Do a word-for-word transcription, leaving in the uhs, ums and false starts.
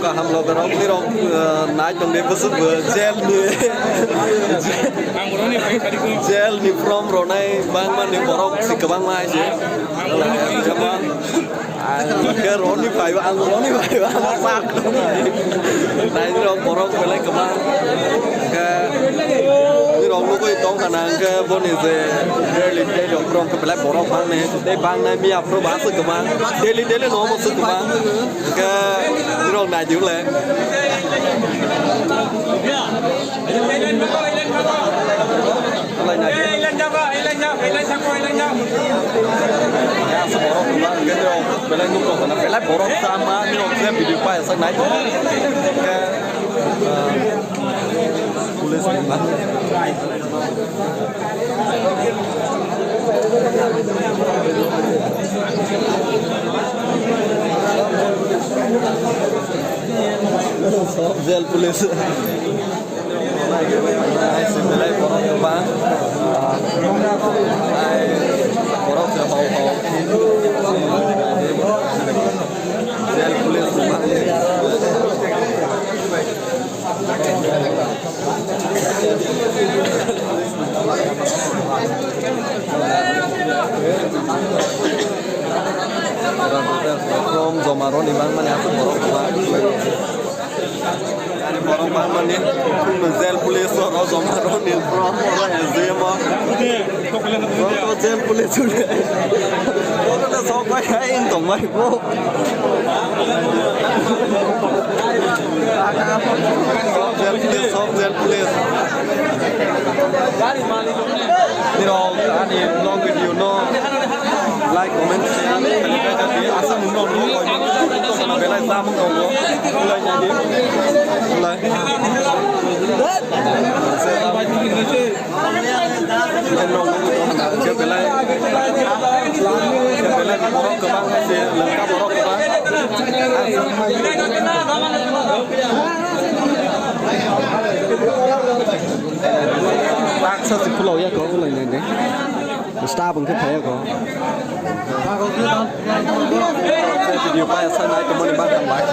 Kaham logarok, nirok, eh, nai tongde bwswk bo jail ni, jail ni from ronai bangma ni borok si kwbangma hai se. Jama, ang ke roni phaiba, ang roni phaiba, ang sak. Nai nirok borok belai kwbang. Ke nirok nugui tong khana, ang ke boni je daily daily rok from ke belai borok bang ne, tei bang nai miya pro ba se kwbang. Daily daily no mo se kwbang. Hingke nirok nai di le. Lai nai di. Ya, se borok ba, hingke nirok belai nuk rok na, belai borok sama, nirok se video pa, sak nai di. Hingke, ah, police ni ba. Jail police. Belai borok kwbang. Ai, borok se hau hau. Jail police kwbang. From joma roni bangmani aswk borok kwbang. Ani borok bangmani jail police oro joma roni from oro S D M o. Oro jail police hwnwi. Oro le sok bai hai wng tong bai bo. Jail police, sok jail police. Nirok ani vlog video no like, comment, share khaina khaijak di. Aswk nwng rok no koi belai chamung tongo. Belai jadi. Belai. Belai. Belai borok kwbang se, lengka borok kwbang. Baksa se khulok ya kok, ulai nai de. Staff wngkhe phai ya kok. Video pa ya sa nai, tomoni bak hambai.